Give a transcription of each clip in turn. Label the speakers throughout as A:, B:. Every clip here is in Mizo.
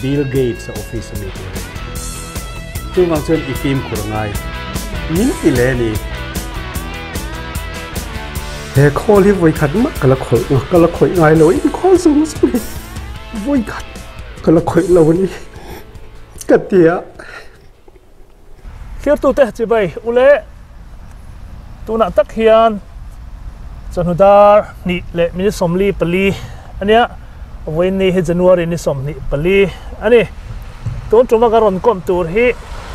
A: Bill Gates a office a mi tur a ni. Chuvang chuan i fimkhur a ngai. Min ti leh a ni. He khawl hi vawikhat mah ka la khawih ka la khawih ngai lo a, inkhawl zawng zawng hi vawikhat ka la khawih lo a ni ka ti a.
B: Thirtute chibai ule tunah tak hian chawhnu dar hnih leh minute 44 a nia, vawiin hi January ni 24 a ni. Tun tuma ka rawn kawm tur hi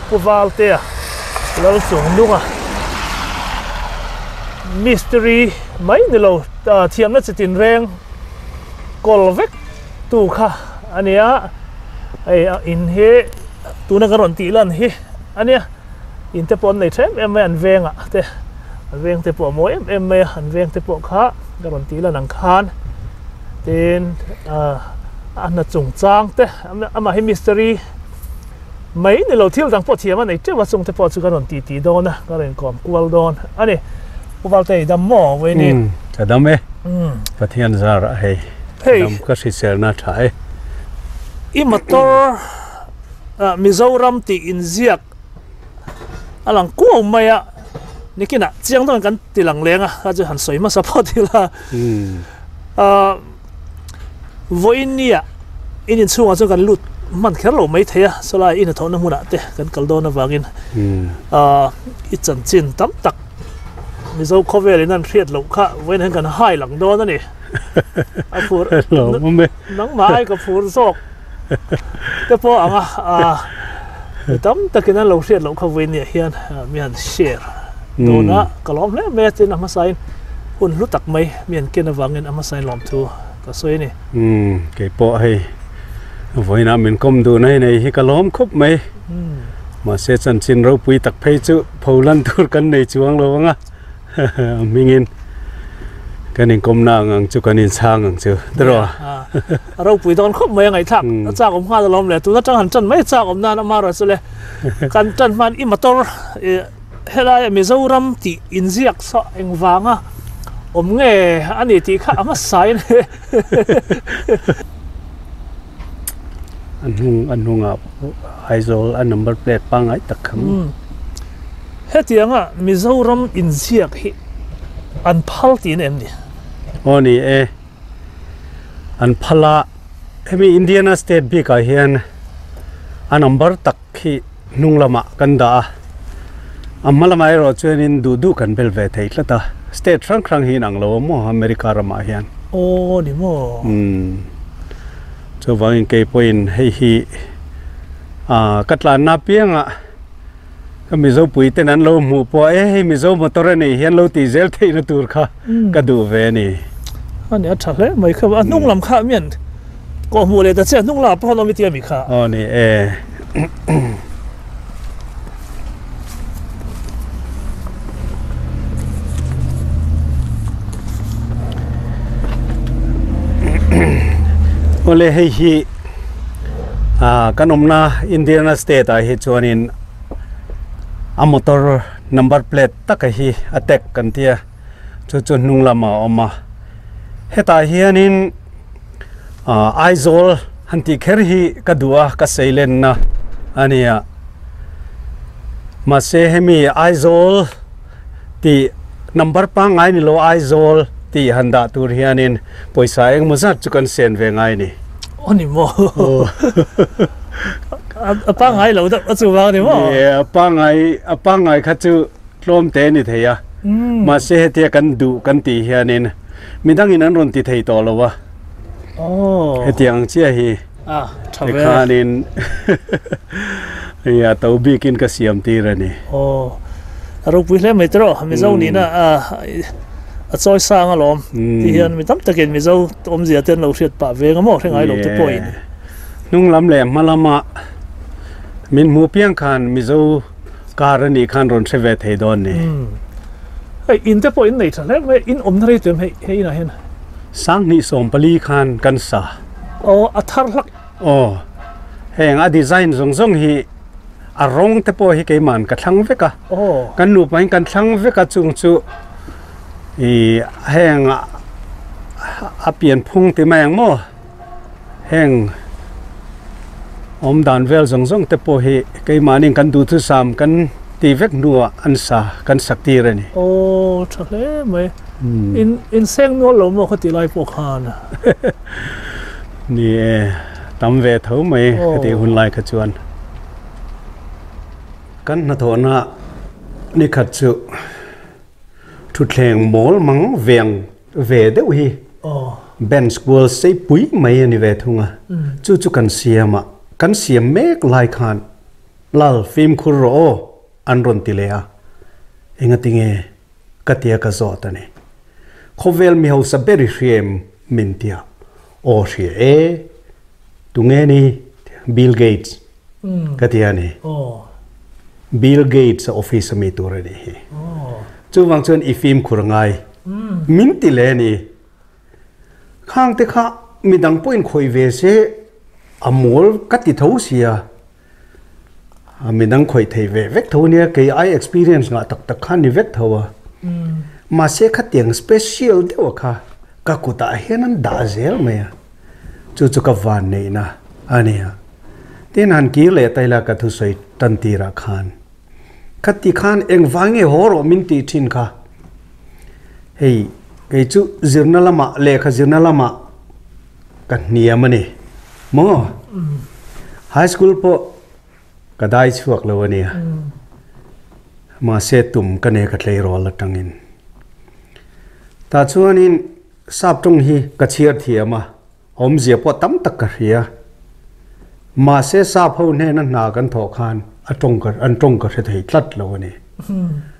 B: Pu Valtea Lalchungnunga mistiri mai ni lo thiamna chi tinreng kawl vek tu kha a nia, hei a in hi. Tuna ka rawn tih lan hi a nia, in te pawh an nei tha em em mai a, an vengah te, an veng te pawh a mawi em em mai a, an veng te pawh kha ka rawn tih lan ang khan tin ah a hna chungchang te amah hi mistiri mai ni lo thil dang pawh thiam a nei teuh a, chung te pawh chu ka rawn tih tih dawn a, ka rawn kawm kual dawn a ni. Pu Valte i dam maw Vawiini?
A: Umm ka dam e, Pathian zar ah hei ka dam ka hriselna tha e.
B: I motor Mizoram tih inziak a lang kuau mai a, nikinah chiang deuhin kan ti lang leng a, kha chu han sawi hmasa phawt ila. Vawiin nia in inchhungah chuan kan lut hman kher lo mai thei a, sawlai in hnathawhna hmunah te kan kal dawn avangin i chanchin tam tak Mizo khawvelin an hriat loh kha vawiin hian kan hai lang dawn a ni. A phur nangmah ai ka phur zawk te pawh ang a, mi tam takin an lo hriat loh kha vawiin nia hian mi han share dawn a, ka lawm hle mai a tin a hmasain hun hlu tak mai mi han ken avangin a hmasain lawmthu ka sawi a ni.
A: Umm kei pawh hei vawiinah min kawm duh na nei hi ka lawm khawp mai, mahse chanchin ropui tak phei chu pholan tur kan nei chuang lo ang a. A hmingin kan inkawmna ang ang chu kan inchhang ang chu tiraw.
B: A ropui dawn khawp mai a ngaihthlak a chak awm nghal alawm le tuna tang han tan mai a chak awm nan ama erawh chu le kan tan hman i motor helai Mizoram tih inziak saw engvanga awm nge a ni tih kha a hmasa in
A: A hnung a hnungah Aizawl a number plate pangngai tak kha maw?
B: Hetianga Mizoram inziak hi an phal tiin em ni?
A: Aw ni e, an phal a, hemi Indiana state bikah hian a number tak hi hnung lamah kan dah a, a hma lamah erawh chuanin duh duh kan bel ve thei tlat a, state hrang hrang hi inang lo a maw America ramah hian.
B: Aw ni maw?
A: Umm chuvangin kei pawhin hei hi ah ka tlanna apiangah ka Mizo puiten an lo hmuh pawh a e hei Mizo motor a nih hian lo tih zel theihna tur kha ka duh ve a ni.
B: A ni a tha hle mai kha a hnung lam kha mian kawh hmuh leh ta che a hnung lamah pawh an awm i tia mi kha.
A: Aw ni e. Awle hei hi ah kan awmna Indiana state ah hi chuanin a motor number plate taka hi a tag kan tia chu chu hnung lamah a awm a hetah hianin ah Aizawl han tih kher hi ka duh a ka seilenna a ni a mahse hemi Aizawl tih number pangngai ni lo Aizawl tih han dah tur hianin pawisa engemaw zat chu kan sen ve ngai a ni.
B: Aw ni maw? A pangngai lo deuh a chuvang a ni maw?
A: Ni e, a pangngai a pangngai kha chu tlawm te a ni thei a, mahse hetia kan duh kan tih hianin midangin an rawn ti thei tawh lo a, hetiang ang chiah hi.
B: Ah, tha ve.
A: Tikhanin hei a to bikin ka siam tir a ni.
B: Aw, a ropui hle mai tawh, Mizo nihna a chawi sang alawm tih hian mi tam takin Mizo awmzia te an lo hriat pah ve nga maw hre ngai lo te pawhin.
A: Hnung lam leh hma lama min hmuh piang khan Mizo kar a nih khan rawn hre ve thei dawn ni.
B: Hei in te pawh in nei tha hle mai, in awmna rei tuam hei hei inah hian.
A: 2014 khan kan sa.
B: Aw a thar hlak.
A: Aw heng a design zawng zawng hi a rawng te pawh hi keiman ka thlang vek a.
B: Aw.
A: Kan nupa in kan thlang vek a chung chu ih heng a pian phung ti mai ang maw heng. Awm dan vel zawng zawng te pawh hi keimahniin kan duhthusam kan tih vek hnuah an sa kan sak tir a ni.
B: Aw tha hle mai. In in seng nual lo maw khati lai pawh khan?
A: Ni e, tam ve tho mai khati hun lai kha chuan. Kan hnathawhna nikhat chu thutthleng mawl mang veng ve deuh hi bench kual sei pui mai a ni ve thung a, chu chu kan siam a, kan siam mek lai khan Lal fimkhur rawh aw an rawn ti leh a, engatinge ka tia ka zawt a ni. Khawvel mi hausa ber i hria em min tia, aw hria e, tunge ni Bill Gates ka ti a ni. Bill Gates a office a mi tur a nih hi. Chuvang chuan i fimkhur ngai min ti leh a ni. Khang te kha midang pawhin khawih ve se a mawl ka ti tho sia. Midang khawih thei ve vek tho nia kei ai experience ngah tak tak kha ni vek tho a. Mahse khatiang special deuh a kha ka kutah hian an dah zel mai a. Chu chu ka van neihna a ni a. Tin han kir leh ta ila ka thusawi tan tirah khan khati khan engvang nge haw rawh min tih thin kha. Hei kei chu zirna lamah lehkha zirna lamah ka hniam a ni maw? High school pawh ka dai chhuak lo a nia. Mahse tum ka nei ka tleirawl atangin. Tah chuanin Sap tawng hi ka chhiar thiam a, awmzia pawh tam tak ka hria. Mahse sap ho hnena hna kan thawh khan a tawng ka an tawng ka hre thei tlat lo a ni.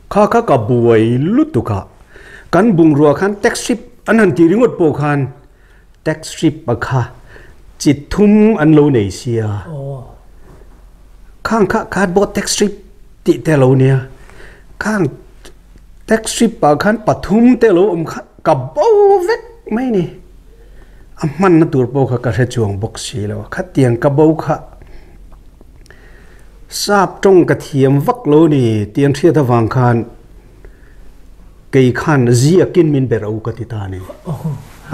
A: Kha kha ka buai lutuk a, kan bungrua khan tax strip an han tih ringawt pawh khan tax strip a kha chi thum an lo nei sia. Khang kha cardboard tax strip tih te a lo nia. Khang Taxi pah khan pathum te lo awm kha ka bo vek mai ni. A hmanna tur pawh kha ka hre chuang bawk si lo a, khatiang ka bo kha sap tawng ka thiam vak lo ni tih an hriat avang khan kei khan ziakin min be ro ka ti ta ni.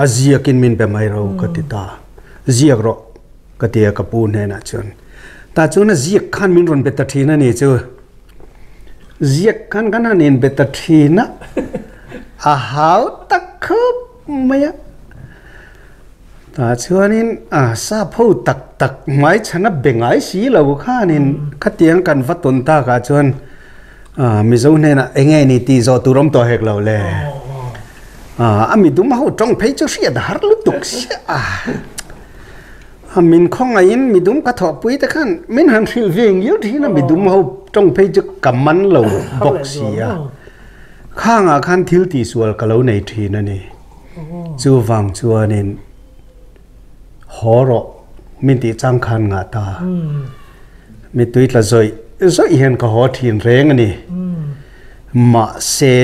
A: A ziakin min be mai ro ka ti ta. Ziak rawh ka ti a ka pu hnenah chuan. Tah chuan a ziak khan min rawn be ta thin a ni chu. Ziak khan kan han inbe ta thin a, a hau tak khawp mai a. Tah chuanin a sap ho tak tak hmaichhan a be ngai si lo khanin khatiang kan va tawn takah chuan Mizo hnenah eng nge ni tih zawh tur awm tawh hek lo le. A midum ho tawng phei chu hriat a har lutuk sia a. A min khawngaihin midum ka thawhpui te khan min han hrilh ve ngiau thin a, midum ho tawng phei chu ka man lo bawk si a. Khangah khan thil tihsual ka lo nei thin a ni. Chuvang chuanin haw rawh min tih chang khan ngah ta. Mittui tla zawih zawih hian ka haw thin reng a ni. Mahse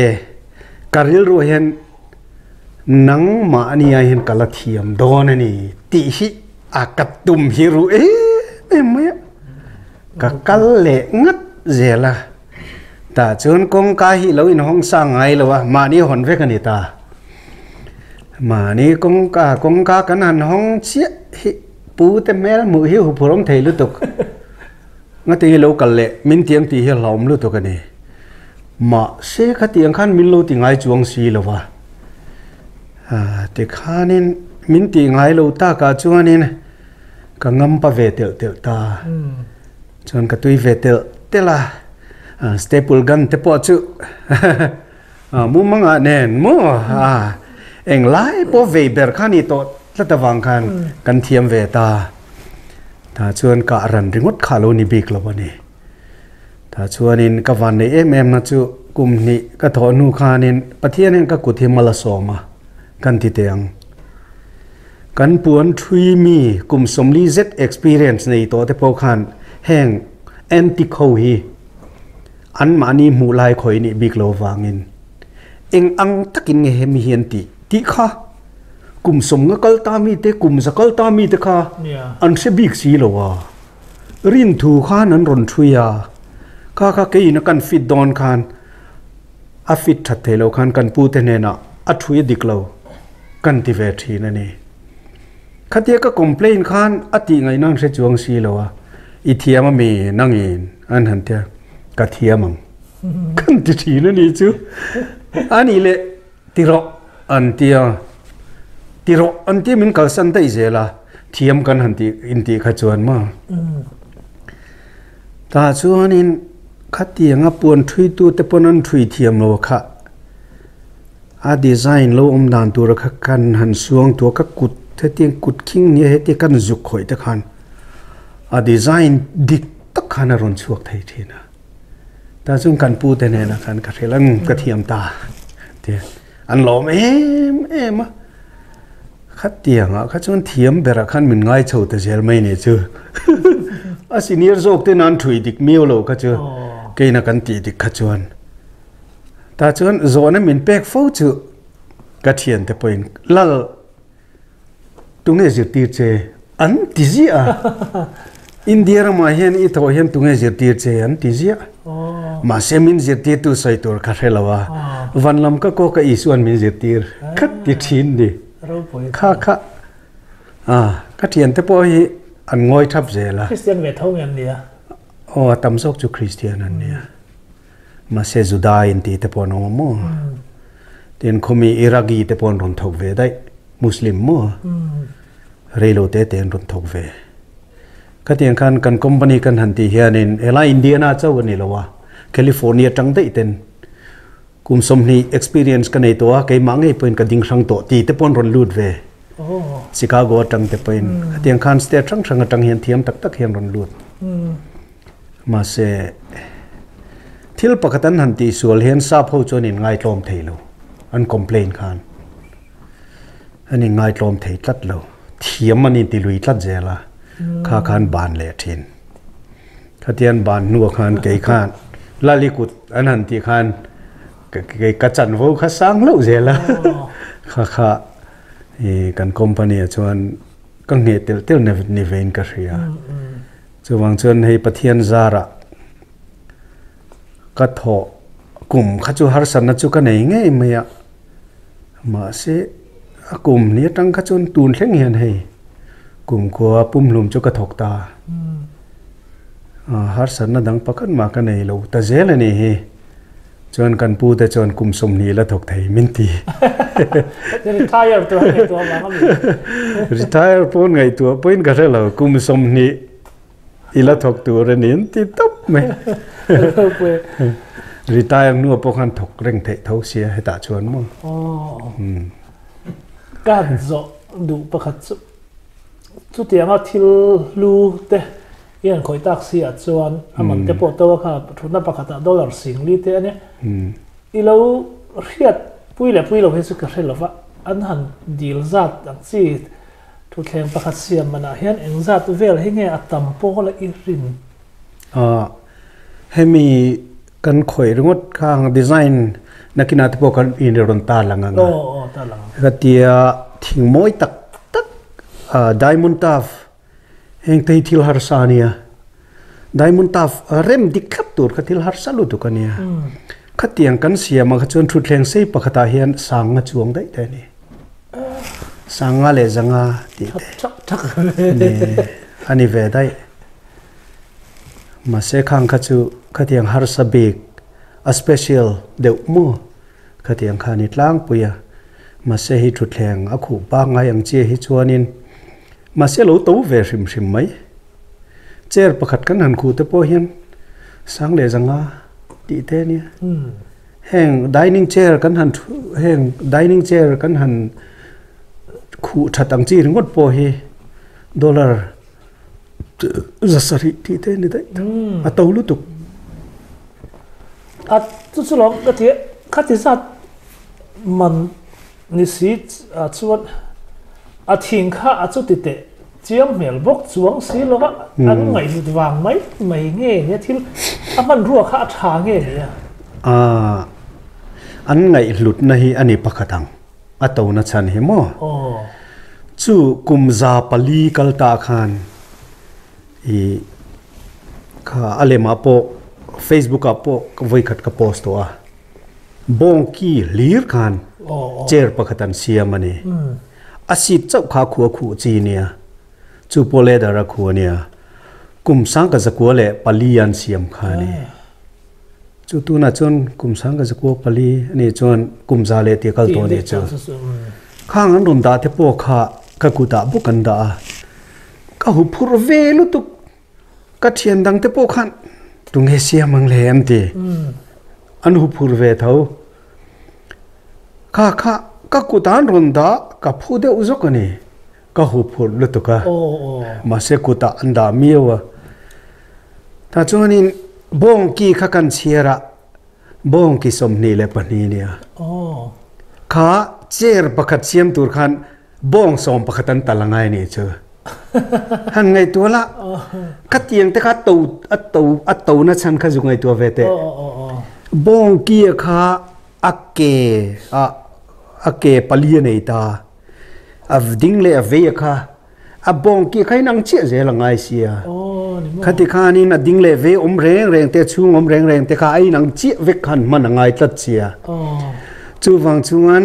A: ka rilru hian Nangmahni ah hian ka la thiam dawn a ni tih hi a ka tum hi ru em em mai a. Ka kal leh ngat zel a. Tah chuan kawngka hi lo inhawng sang ngai lo a, mahni hawn vek a ni ta. Mahni kawngka, kawngka kan han hawng chiah hi pu te hmel hmuh hi huphurhawm thei lutuk. Ngati hi lo kal leh min tiang tih hi a hlauhawm lutuk a ni. Mahse khatiang khan min lo ti ngai chuang si lo va. Tikhanin min ti ngai lo takah chuanin ka ngampa ve telh telh ta. Chuan ka tui ve telh telh a, staple gun te pawh chu mumangah nen maw englai pawh vei ber kha ni tawh tlat avang khan kan thiam ve ta. Tah chuan kah ran ringawt kha lo ni bik lo a ni. Tah chuanin ka van neih em em na chu kum hnih ka thawh hnu khanin Pathian hian ka kut hi mal a sawm a, kan ti teh ang. Kan puan thui mi kum 40 zet experience nei tawh te pawh khan heng antique ho hi anmahni hmuh lai khawih nih bik lo vangin eng ang takin nge hemi hi an tih tih kha kum 50 kal ta mi te kum 100 kal ta mi te kha an hre bik si lo a. Rinthu khan an rawn ṭhui a, kha kha keiin a kan fit dawn khan a fit ṭhat thei lo khan kan pute hnenah a ṭhui a dik lo kan ti ve ṭhin a ni. Khatia ka complain khan a tih ngaihna an hre chuang si lo a, I thiam a mi nangin an han tia ka thiam ang kan ti thin a ni chu. A nih leh ti rawh an tia ti rawh an tia min kalsan daih zel a thiam kan han tih intih kha chuan maw. Tah chuanin khatianga puan ṭhuitute pawn an ṭhui thiam lo kha a design lo awm dan tura kha kan han suang tua ka kut hetiang kut khing nia hetia kan zuk khawih te khan a design dik tak khan a rawn chhuak thei thin a. Tah chuan kan pu te hnenah khan ka hrilh ang ka thiam ta tia an lawm em em a. Khatiangah kha chuan thiam berah khan min ngai chho ta zel mai ni chu. A senior zawk ten an thui dik miau lo kha chu keina kan tih dik kha chuan. Tah chuan zawhna min pek fo chu ka thiante pawhin lal tunge zirtir che an ti ziah a. India ramah hian i thawh hian tunge zirtir che an ti ziah. Mahse min zirtirtu sawi tur ka hre lo a, van lam ka kawk a Isuan min zirtir khat ti thin ni. Kha kha a ka thiante pawh hi an ngawi thap zel a.
B: Kristian ve tho nge an nia?
A: Aw a tam zawk chu Kristian an nia. Mahse Juda inti te pawh an awm a maw? Tin khawmi Iraqi te pawh an rawn thawk ve daih, Muslim maw? Reilo te te an rawn thawk ve. Khatiang khan kan company kan han tih hianin helai Indiana chauh a ni lo a, California tang daih ten kum 20 experience ka nei tawh a, keimah ngei pawhin ka ding hrang tawh ti te pawh an rawn lut ve. Chicago atang te pawhin khatiang khan state hrang hrang atang hian thiam tak tak hian rawn lut. Mahse thil pakhat an han tihsual hian sap ho chuan in ngaitlawm thei lo, an complain khan. An inngaitlawm thei tlat lo. Thiam an inti lui tlat zel a, kha khan ban leh thin. Khatian ban hnuah khan kei khan Lali kut an han tih khan kei ka chanvo kha sang hlauh zel a. Kha kha i kan company ah chuan ka ngheh telh telh ni vein ka hria. Chuvang chuan hei Pathian zarah ka thawh kum kha chu harsatna chu ka nei ngei mai a. Mahse, a kum hnih atang kha chuan tun thleng hian hei kumkhua pumhlum chu ka thawk ta. Harsatna dang pakhat mah ka nei lo ta zel a ni hi. Chuan kan pu te chuan kum 20 la thawk thei min ti.
B: Retire tur a ngaihtuah vang a mi.
A: Retire pawn ngaihtuah pawhin ka hre lo, kum 20 I la thawk tur a ni an ti tawp mai. Retire hnuah pawh khan thawk reng theih tho sia hetah chuan maw.
B: Ka han zawh duh pakhat chu chutianga thil hlu te i han khawih tak si ah chuan a man te pawh to a kha thutna pakhatah dollar 10,000 te a nia. I lo hriat pui leh pui lo hi chu ka hre lova an han dil zat ang chi Thutthleng pakhat siam manah hian engzat vel hi nge a tam pawl a i rin?
A: Aw, hemi kan khawih ringawt kha ang design nakinah te pawh kan in rawn tar lang ang a.
B: Aw, aw, tar lang ang.
A: Hetia thing mawi tak tak diamond tuff heng te hi thil harsa a nia. Diamond tuff rem dik thlap tur kha thil harsa lutuk a nia. Khatiang kan siam ang kha chuan thutthleng sei pakhatah hian sanga chuang daih daih a ni. Sanga leh zanga tih te a ni ve daih. Mahse khang kha chu khatiang harsa bik a special deuh maw khatiang kha a ni tlangpui a. Mahse hei thutthleng a khuh pangngai ang chiah hi chuanin mahse lo to ve hrim hrim mai. Chair pakhat kan han khuh te pawh hian sang leh zanga tih te a nia. Heng dining chair kan han heng dining chair kan han khuh that ang chi ringawt pawh hi dollar 700 tih te a ni daih a to lutuk.
B: A chu chu lawm ka ti khati zat man ni si chuan a thing kha a chuti teh chiang hmel bawk chuang si lo va an ngaihhlut vang mai mai nge nia thil a hmanrua kha a tha nge nia.
A: Aaa an ngaihhlutna hi a ni pakhat ang a tona chhan hi maw? Chu kum 400 kal ta khan i kha a lemah pawh Facebook ah pawh vawikhat ka post tawh a bawngki hlir khan chair pakhat an siam a ni. A seat chauh kha a khuh a khuh chi nia. Chu pawh leather a khuh a nia. Kum 1904 an siam kha a ni. Chu tunah chuan kum 1904 a nih chuan kum za leh tih a kal tawh a nih chu. Khang an rawn dah te pawh kha ka kutah bawk an dah a, ka hu phurh ve lutuk. Ka thian dang te pawh khan tunge siam ang le an ti. An hu phurh ve tho. Kha kha ka kutah an rawn dah ka phu deuh zawk a ni. Ka huphurh lutuk a, mahse kutah an dah miau a. Tah chuanin bawngki kha kan chhiar a, bawngki 22 a nia. Kha chair pakhat siam tur khan bawng 11 an tal angai nih chu. Han ngaihtuah la, ka tiang te kha to a to a to na chhan kha zu ngaihtuah ve teh. Bawngki kha a ke a a ke pali a nei ta. A ding leh a vei a kha a bawng ki kha in ang chiah zel a ngai sia. Khati khanin a ding leh vei awm reng reng te chhung awm reng reng te kha a inang chiah vek khan hman a ngai tlat sia. Chuvang chuan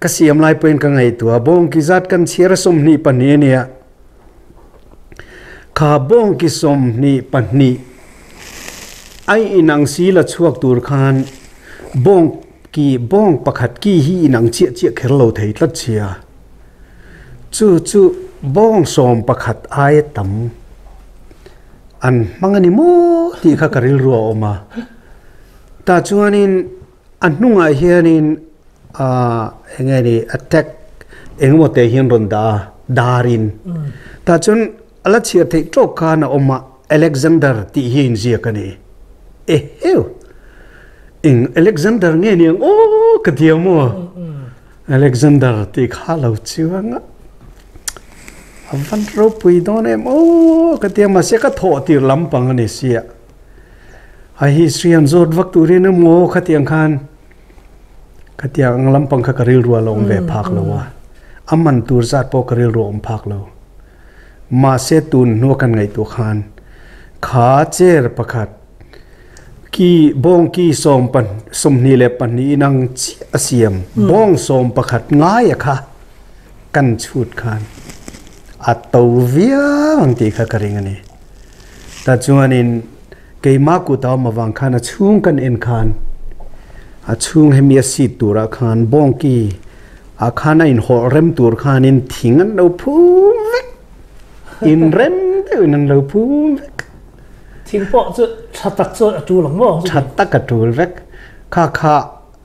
A: ka siam lai pawhin ka ngaihtuah bawng ki zat kan chhiar a 22 a nia. Kha bawng ki 22 a inang si la chhuak tur khan bawng Ki bawng pakhat ki hi inang chiah chiah kher lo thei tlat sia. Chu chu bawng 11 aia tam an hmang a ni maw tih kha ka rilru a awm a. Tah chuanin a hnungah hianin ah eng nge ni attack eng emaw te hian rawn dah a darin. Tah chuan a la chhiar theih tawk khan a awm a Alexander tih hi a inziak a ni. Eheu! Eng Alexander nge niang aw ka ti ang maw? Alexander tih kha lo chuang a, a van ropui dawn em aw ka ti a, mahse ka thawh tir lampang a ni sia. A history an zawt vak turin emaw khatiang khan khatiang ang lampang kha ka rilru a lo awm ve phak lo a, a man tur zat pawh ka rilru a awm phak lo. Mahse tun hnua kan ngaihtuah khan kha chair pakhat Ki bawng ki sawm 22 in ang chiah a siam. Bawng 11 ngai a kha kan chhut khan a to viau ang tih kha ka ring a ni. Ta chuanin keimah kut a awm avang khan a chhung kan en khan a chhung hemi a seat turah khan bawng ki ah khan a inhawlh rem tur khanin thing an lo phum vek. Inrem deuhin an lo phum vek.
B: Thing pawh chu tha tak chuan a tul ang maw?
A: Tha tak a tul vek. Kha kha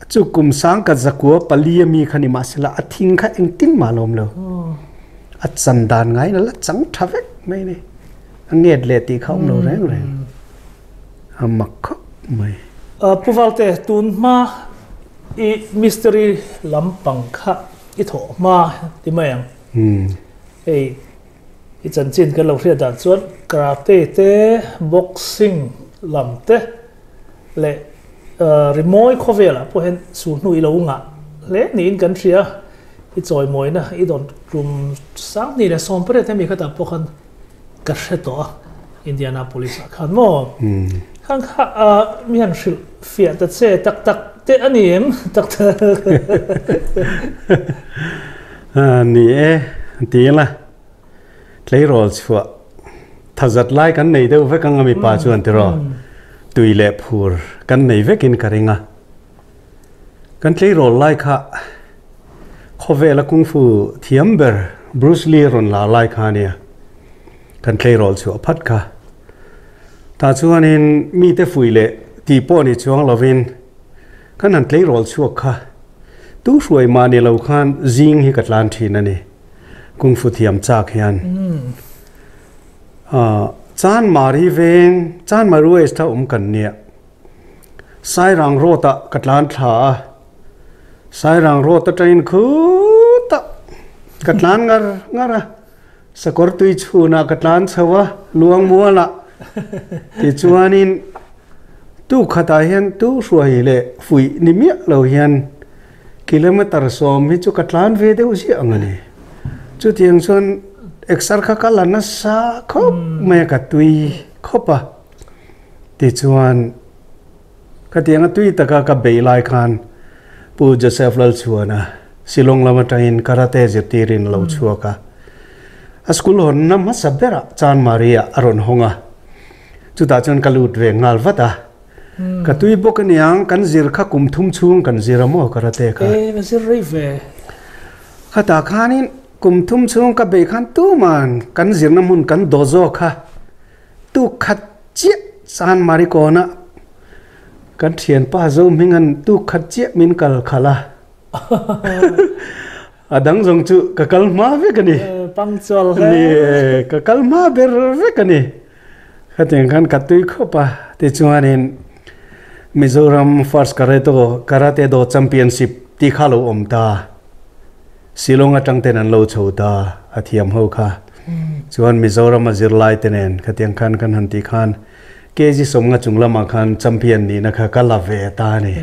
A: chu kum 1904 a mi kha ni mahsela a thing kha engtin mah lawm lo. A chan dan ngai na la chang tha vek mai ni. A nget leh tih kha awm lo reng reng. A mak khawp mai.
B: Pu Valte, tun hma i mystery lampang kha i thawh hma ti mai ang. Hei I chanchin kan lo hriat dan chuan karate te, boxing lam te leh rimawi khawvelah pawh hian sulhnu i lo ngah hle niin kan hria. I chawimawina i dawn tum 2018 hemi khatah pawh khan ka hre tawh a, Indianapolis ah khan maw? Khang kha mi han hrilh fiah ta che tak tak te a ni em? Tak tak.
A: Ni e, ti ila tleirawl chhuah thazat lai kan nei deuh vek ang a mipa chuan tiraw tui leh phur kan nei vekin ka ring a. Kan tleirawl lai kha khawvela kung fu thiam ber Bruce Lee rawn lar lai kha a nia, kan tleirawl chhuah phat kha. Tah chuanin mite fuih leh tih pawh ni chuang lovin kan han tleirawl chhuak kha. Tu hruai mah ni lo khan zing hi ka tlan thin a ni, kung fu thiam chak hian. Chan Mari veng, Chan Mari West a awm kan nia. Sairang Road ah ka tlan thla a, Sairang Road atangin khutah ka tlan ngar ngar a, Sakawr tui chhunah ka tlan chho a, luang mualah tichuanin tu khatah hian tu hruai leh fuih ni miah lo hian kilometer 10 hi chu ka tlan ve deuh ziah ang a ni. Chutiang chuan exer kha ka la nasa khawp mai a, ka tui khawp a. Tichuan khatianga tui taka ka bei lai khan Pu Joseph Lalchhuana Shillong lam atangin karate zirtirin a lo chhuak a. A school hawnna hmasa berah Chanmari-ah a rawn hawng a. Chutah chuan ka lut ve nghal vat a. Ka tui bawk aniang, kan zir kha kum thum chhung kan zir a maw karate kha.
B: E, ka zir rei ve.
A: Khatah khanin kum thum chhung ka bei khan tuman kan zirna hmun kan dojo kha tuk khat chiah San Marikona kan thianpa zo hmingan tuk khat chiah min kal khalh a. A dang zawng chu ka kal hma vek a ni.
B: Punctual hle.
A: Ni e, ka kal hma ber vek a ni. Khatiang khan ka tui khawp a, tichuanin Mizoram First Karate Karate Do Championship tih kha lo awm ta. Shillong atang ten an lo chho ta a thiam ho kha. Chuan Mizoram a zirlai te nen khatiang khan kan han tih khan kg sawmnga chung lamah khan champion nihna kha ka la ve ta a ni.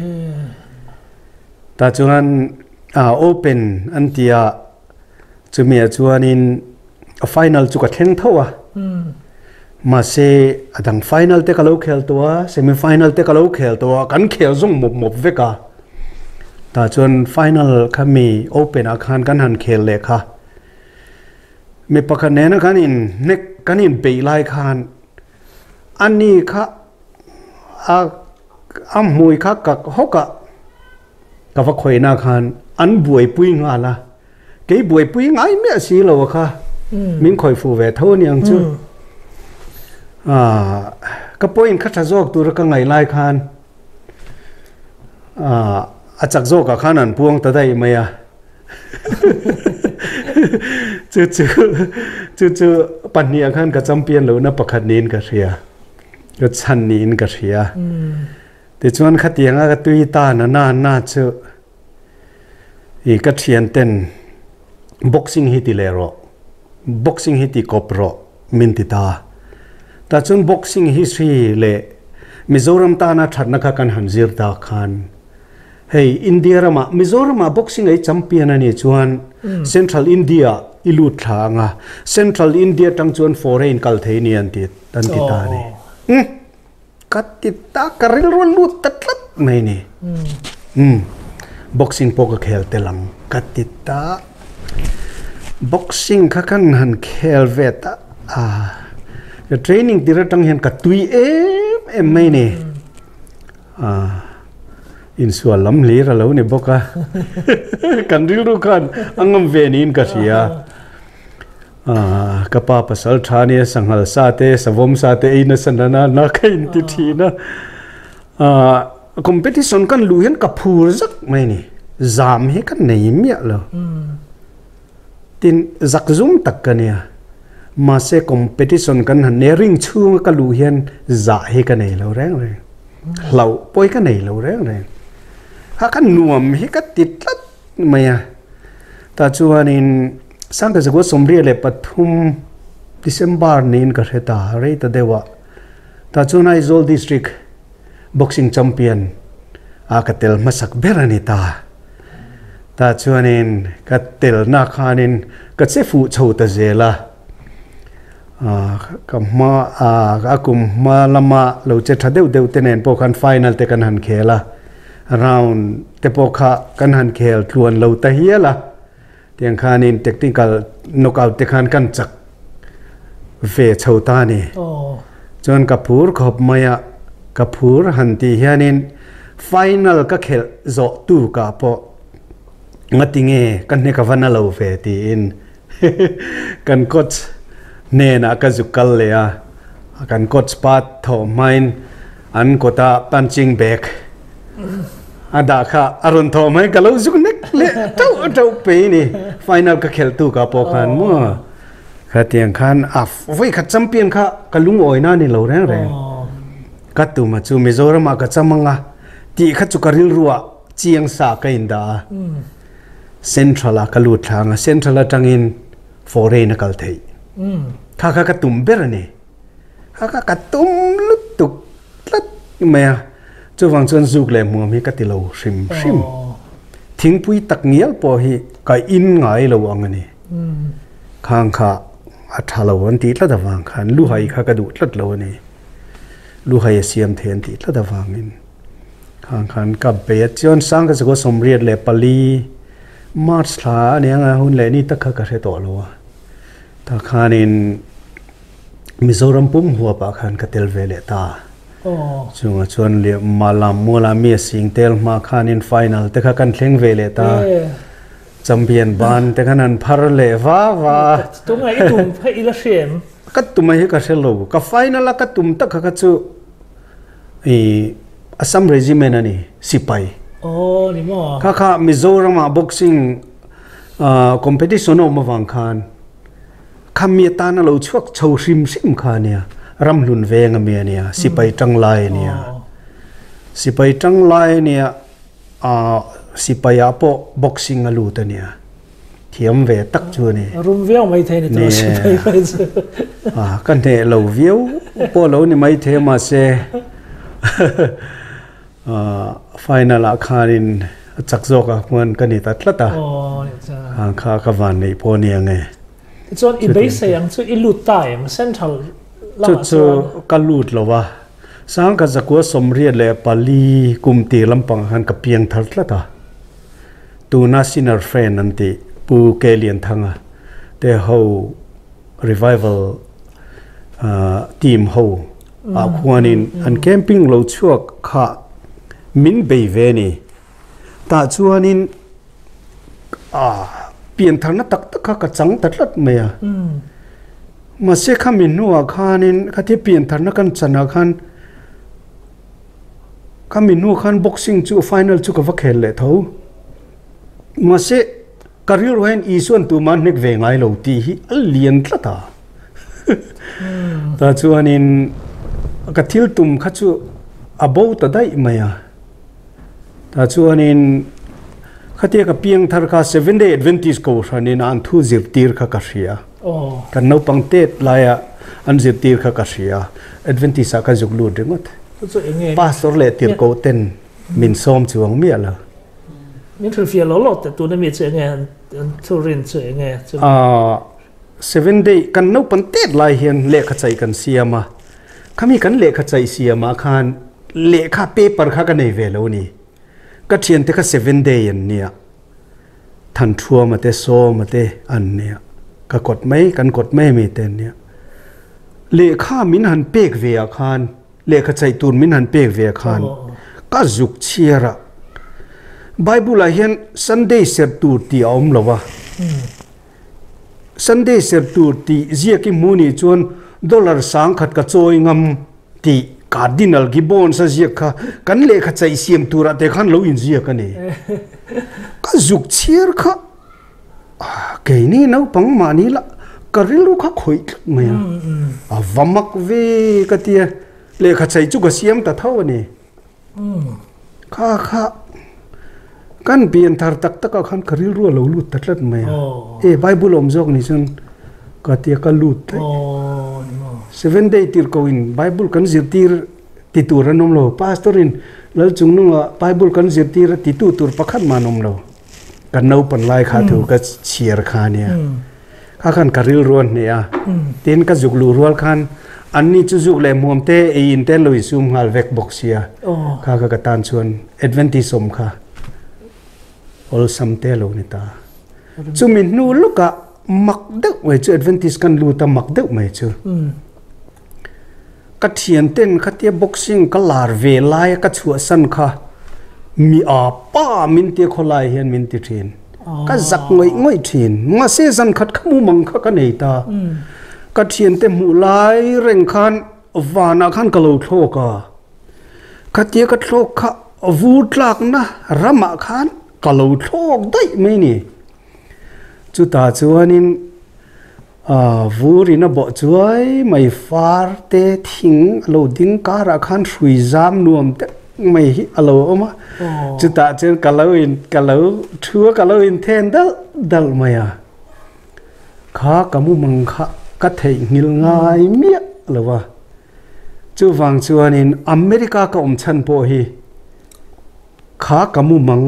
A: Tah chuan ah open an ti a, chumi ah chuanin a final chu ka thleng tho a, mahse a dang final te ka lo khel tawh a, semi final te ka lo khel tawh a, kan khel zawng mawp mawp vek a, tah chuan final kha mi open ah khan kan han khel leh kha, mi pakhat nena kan in hnek kan in beih lai khan ani kha a a hmui kha kak hawk a ka va khawihna khan an buaipui nghal a, kei buaipui ngai miah si lo a kha min khawih fuh ve tho aniang chu. Aaa ka point kha tha zawk tura ka ngaih lai khan aaa a chak zawkah khan an puang ta daih mai a chu chu chu chu pahnih ah khan ka champion lohna pakhat niin ka hria. Ka chhan niin ka hria. Tichuan khatianga ka tui ta na na na chu i ka thian ten boxing hi ti leh rawh, boxing hi ti kawp rawh min ti ta. Tah chuan boxing history leh Mizoram tana thatna kha kan han zir ta khan hei India ramah Mizoramah boxing ei champion a nih chuan Central India i lut thla anga Central India tang chuan foreign kal thei ni an ti an ti ta a ni. Umm ka ti ta ka rilru a lut ta tlat mai ni. Umm boxing pawh ka khel tel ang ka ti ta. Boxing kha kan han khel ve ta a ka training tir atang hian ka tui em em mai ni. Insual lam hlir a lo ni bawk a, kan rilru khan a ngam ve niin ka hria. Ka pa pasal tha nia sanghal sa te, savawm sa te ei nasa nana na ka inti thin a. Competition kan luh hian ka phur zak mai ni, zam hi ka nei miah lo. Tin, zak zum tak ka nia. Mahse competition kan han nei ring chhunga ka luh hian zah hi ka nei lo reng reng. Hlauh pawi ka nei lo reng reng. Kha ka nuam hi ka ti tlat mai a. Tah chuanin Sangkazakua 33 December niin ka hre ta, rei ta deuh a. Tah chuan Aizawl District Boxing Champion a ka tel hmasak ber a ni ta. Tah chuanin ka telna khanin ka che fuh chho ta zel a, ka hma a kum hma lama lo che tha deuh deuh te nen pawh khan final te kan han khel a, round te pawh kha kan han khel tluan lo ta hial a, tiang khanin technical knockout te khan kan chak ve chho ta a ni. Chuan ka phur khawp mai a, ka phur han tih hianin final ka khelh zawh tukah pawh ngati nge ka hne ka va na lo ve tiin kan coach hnenah ka zuk kal leh a, kan coach pa thawh hmain an kawta punching bag a dah kha a rawn thawh hmain ka lo zuk nek leh tauh tauh pei ni final ka khelh tukah pawh khan maw. Khatiang khan a vawi khat champion kha ka lungawi na ni lo reng reng. Ka tuma chu Mizoram ah ka cham anga tih kha chu ka rilru ah chiang sa ka in dah a. Central ah ka lut thla anga Central atangin foreign a kal theih. Kha kha ka tum ber a ni. Kha kha ka tum lutuk tlat mai a. Chuvang chuan zuk leh hmuam hi ka ti lo hrim hrim. Thingpui tak ngial pawh hi ka in ngai lo ang a ni. Khang kha a tha lo an tih tlat avang khan luhai kha ka duh tlat lo a ni. Luhai a siam thei an tih tlat avangin khang khan ka bei a. Chuan Sangka Zakua 84 March thla a ni anga hun leh ni tak kha ka hre tawh lo a. Tah khanin. Mizoram pum huapah khan ka tel ve leh ta. Chungah chuan Malam muala mi a sing tel hma khanin final te kha kan thleng ve leh ta. Champion ban te khan an phar leh va va a.
B: Tunga i tum kha i la hre em?
A: Ka tum a hi ka hre lo. Ka final a ka tum tak kha kha chu i Assam Regiment a ni, sipai.
B: Aw ni maw?
A: Kha kha Mizoram ah boxing competition a awm avang khan kha mi atana lo chhuak chho hrim hrim kha a nia, ramhlun veng a mi a nia, sipai tang lai a nia. Sipai tang lai a nia, sipai ah pawh boxing a lut a nia, thiam ve tak chu a ni.
B: Rum viau mai thei ni tawh sipai mai chu.
A: Ka hneh lo viau pawh lo ni mai thei a mahse Final ah khanin a chak zawk ah khuan ka ni ta tlat a, kha ka van neih pawh a ni ang e.
B: Tichuan i beisei ang chu i lut ta em Central lamah chuan?
A: Chu chu ka lut lo a, Sangkhat zakua 84 kum tir lampang ah khan ka piang thar tlat a, tuna Sinner Friend an tih Pu Ke Lianthanga te ho Revival team ho ah khuanin an camping lo chhuak kha min bei ve a ni. Tah chuanin piantharna tak tak kha ka chang ta tlat mai a. Mahse khami hnuah khanin khatia piantharna kan chanah khan khami hnu khan boxing chu final chu ka va khel leh tho. Mahse Ka rilru hian Isuan tuma hnek ve ngai lo tih hi a lian tlat a. Tah chuanin ka thil tum kha chu a bo ta daih mai a. Tah chuanin khatia ka piang thar kha Seventh Day Adventist Kohhranin an thu zirtir kha ka hria. Kan naupang tet laia an zirtir kha ka hria. Adventist ah ka zuk lut ringawt. Pastor leh tirhkoh ten min sawm chuang miah lo.
B: Min hrilhfiah lo lo teh tuna mi chu enge an thurin chu enge
A: chu. Seven day kan naupan tet lai hian lehkha chai kan siam a, khami kan lehkha chai siam ah khan lehkha paper kha ka nei ve lo ni. Ka thiante kha seven day an nia, Thanṭhuama te Sawma te an nia, ka kawt mai kan kawt mai mi te an nia. Lehkha min han pek ve ah khan Lehkha chaih tur min han pek ve khan ka zuk chhiar a, Bible ah hian Sunday serh tur tih a awm lo a, Sunday serh tur tih ziak i hmu nih chuan dollar 10,000 ka chawi ngam tih Cardinal Gibbons a ziak kha kan lehkha chaih siam turah te khan lo inziak a ni. Ka zuk chhiar kha Keini naupang mahni lah ka rilru kha khawih tlat mai a, a va mak ve ka ti a, lehkha chei chu ka siam ta tho a ni. Kha kha kan pian thar tak tak ah khan ka rilru a lo lut ta tlat mai a, e Bible awm zawk ni chuan ka ti a ka lut daih. Seven day tir ko in Bible kan zirtir ti tur an awm lo, Pastor in Lalchungnunga Bible kan zirtir a titu tur pakhat mah an awm lo. Kan naupan lai kha thu ka chhiar kha a nia. Kha khan ka rilru a hneh a. Tin ka zuk luh rual khan anni chu zuk leh hmuam te ei in te an lo insum nghal vek bawk sia. Kha kha ka tan chuan Adventist awm kha awlsam te a lo ni ta. Chumi hnu lawkah mak deuh mai chu Adventist kan lut a mak deuh mai chu. Ka thianten khatia boxing ka lar ve laia ka chhuahsan kha mi a pa min tia khawlai hian min ti thin. Ka zak ngawih ngawih thin. Mahse zan khat kha mumang kha ka nei ta. Ka thiante hmuh lai reng khan vanah khan ka lo thlawk a. Khatia ka thlawk kha vur tlakna ramah khan ka lo thlawk daih mai ni. Chutah chuanin Vur in a bawh chuai mai far te thing a lo ding karah khan hrui zam nuam deuh mai hi a lo awm a, chutah chuan ka lo in ka lo thu a ka lo in then dalh dalh mai a, kha ka mumang kha ka theihnghilh ngai miah lo a, chuvang chuanin America ka awm chhan pawh hi kha ka mumang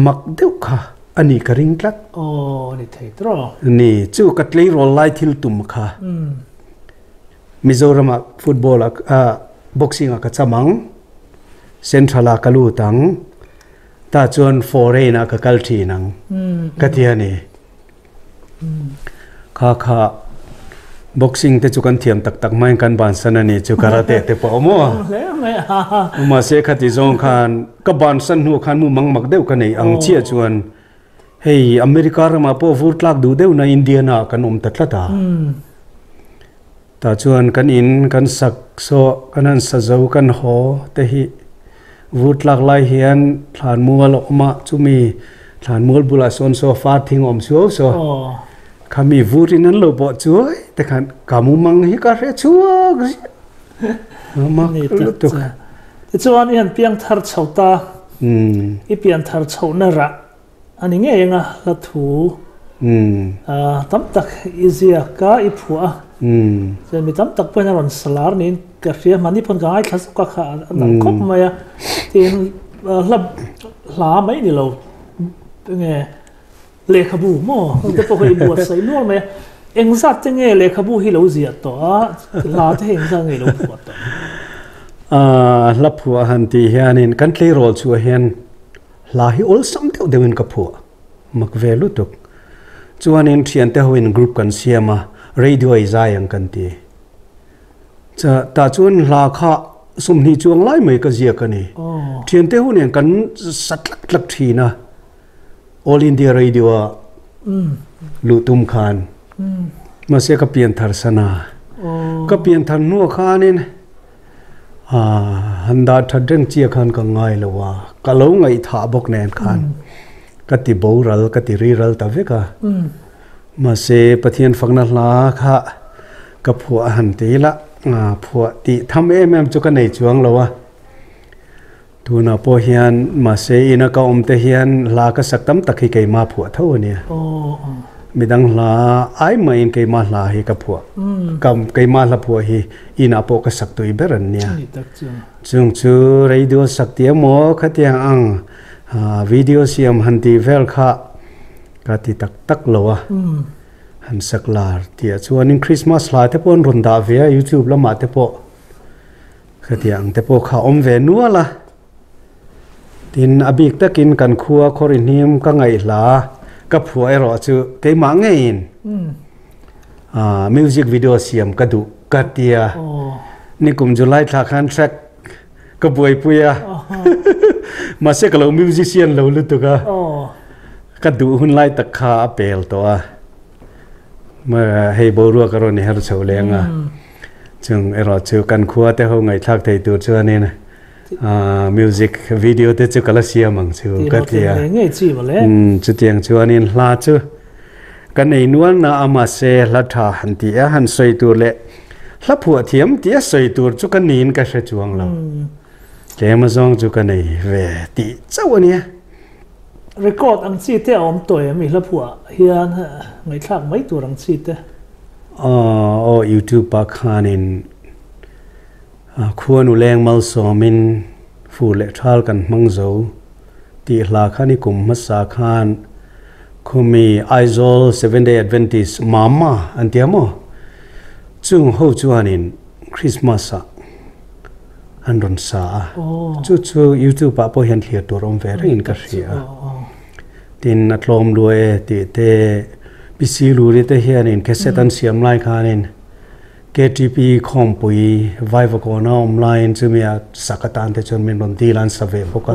A: Mak deuh kha a nih ka ring tlat.
B: Aw, ni thei tawh.
A: Ni, chu ka tleirawl lai thil tum kha. Mizoramah football ah, boxing ah ka cham ang, Central ah ka lut ang, tah chuan foreign ah ka kal thin ang ka ti a ni. Kha kha. Boxing te chu kan thiam tak tak maiin kan bansan a ni chu karate te pawh maw?
B: Hle mai a.
A: Mahse khati zawng khan ka bansan hnuah khan mumang mak deuh ka nei ang chiah chuan hei America ramah pawh vur tlak duh deuh na Indiana ah kan awm ta tlat a. Tah chuan kan in kan sak saw kan han sa zo kan haw te hi vur tlak lai hian thlanmual a awm a chumi thlanmual bulah sawn saw far thing a awm suau saw. Khami vurin an lo bawh chuai te khan ka mumang hi ka hre chhuak ziah. Mak lutuk.
B: Tichuan i han piang thar chho ta. I pian thar chhohna rah a ni ngei anga hla thu tam tak i ziak a, i phuah a. Chuan mi tam tak pawhin a rawn salar niin ka hria. Mahni pawn ka ngaithla zawk a kha a dang khawp mai a. Tin hla hla mai ni lo enge Lehkhabu maw? Heng te pawh kha i buatsaih nual mai a. Engzat te nge lehkhabu hi lo ziah tawh a, hla te hi engzat nge i lo phuah tawh?
A: Aaa, hla phuah han tih hianin kan tleirawl chhuah hian hla hi awlsam deuh deuhin ka phuah mak ve lutuk. Chuanin thiante hoin group kan siam a, radio i zai ang kan ti. Cha, tah chuan hla kha 20 chuang lai mai ka ziak a ni. Thiante ho nen kan sa tlak tlak thin a. All India Radio a luh tum khan mahse ka pian thar san a, ka pian thar hnuah khanin han dah that reng chiah khan ka ngai lo a, ka lo ngaihthah bawk nen khan ka ti boral ka ti riral ta vek a, mahse Pathian fakna hla kha ka phuah han ti ila phuah tih tham em em chu ka nei chuang lo a. Tunah pawh hian mahse ina ka awm te hian hla ka sak tam tak hi keimah phuah tho a nia. Midang hla ai mahin keimah hla hi ka phuah. Keimah hla phuah hi inah pawh ka sak tui ber an nia. Chung chu radio sak tih emaw khatiang ang video siam han tih vel kha ka ti tak tak lo a. Han sak lar tih ah chuanin Christmas hla te pawh an rawn dah ve a youtube lamah te pawh. Khatiang te pawh kha awm ve nual a, tin a bik takin kan khua khawri hnim ka ngaihla ka phuah erawh chu keimah ngeiin music video siam ka duh ka tia nikum July thla khan track ka buaipui a mahse ka lo musician lo lutuk a ka duh hun lai tak kha a pel tawh a hei boruak a rawn i her chho leng a. Chung erawh chu kan khua te ho ngaihthlak thei tur chuanin music video te chu ka la siam ang chu ka ti a. Chutiang chuanin hla chu ka nei nual na a mahse hla tha han ti a han sawi tur leh hla phuah thiam ti a sawi tur chu ka niin ka hre chuang lo. Tlem azawng chu ka nei ve tih chauh a nia.
B: Record ang chi te a awm tawh em i hla phuah hian ngaihthlak mai tur ang chi te.
A: Aw youtube ah khanin Khuanu leng malsawmin fur leh thal kan hmang zo tih hla khan i kum hmasa khan khumi Aizawl Seven Day Adventist Mama an tia maw chung ho chuanin Christmas ah an rawn sa a, chu chu youtube ah pawh hian thlir tur awm ve rengin ka hria a, tin a tlawm lua e tih te PC luri te hianin cassette an siam lai khanin KTP khawmpui Vaivakawn a awm laiin chumi a sak atan te chuan min rawn dil a an sa ve bawk a,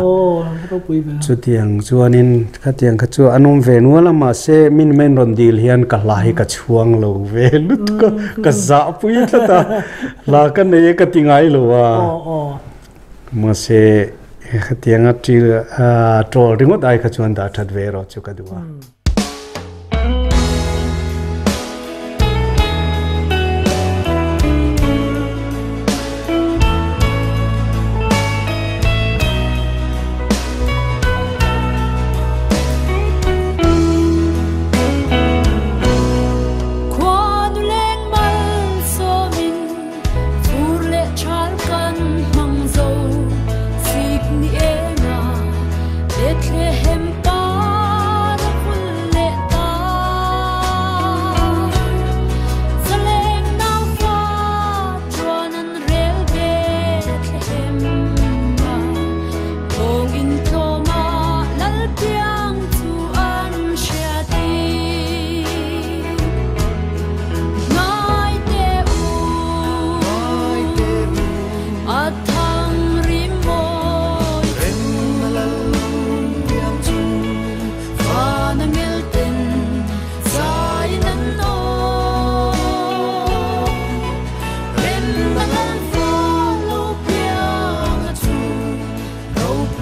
A: chutiang chuanin khatiang kha chu an awm ve nual a mahse min main rawn dil hian ka hla hi ka chhuang lo ve lutuk a, ka zahpui tlat a. Hla ka nei e ka ti ngai lo a. Mahse khatianga ṭawl ringawt ai kha chuan dah ṭhat ve erawh chu ka duh a.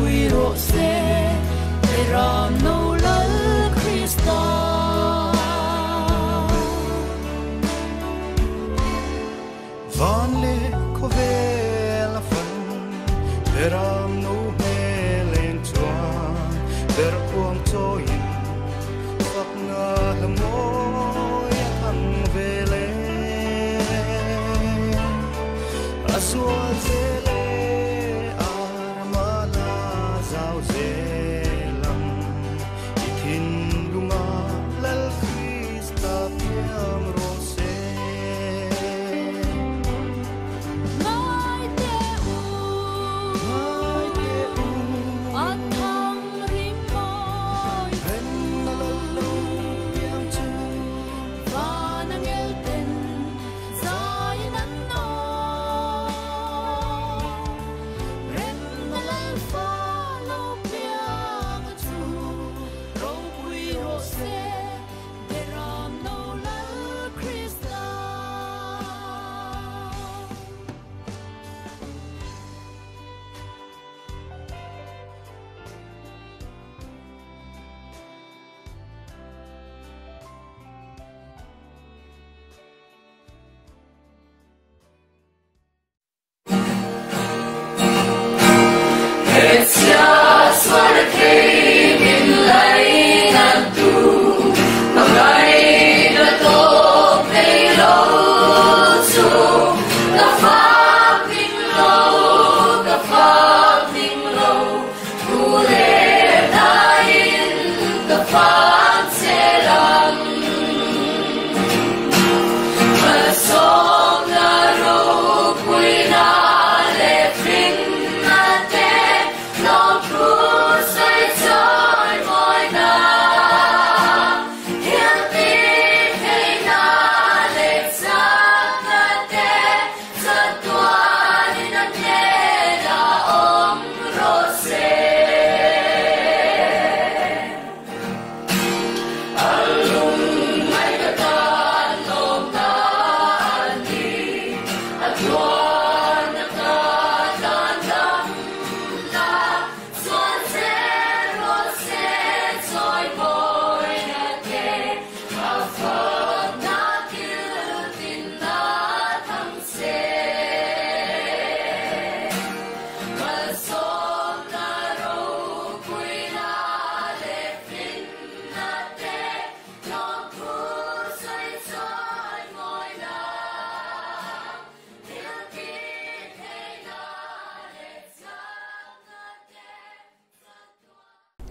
C: Ropui rawh se, Beram no Lal Krista.
D: Van leh khawvel a fan, Beram no hmel eng chuan, Ber kuang chawiin fakna hla mawi a thang vel e. A zual zel e, arma la zau zel ang, I thinlunga Lal Krista piang rawh se.
C: Ngai teh u,
D: Ngai teh u,
C: a thang rim mawi
D: Remna lal lo piang chu.
C: Van a ngel ten zaiin an naw. Remna lal fa lo piang chu ropui rawh se, Beram no Lal Krista.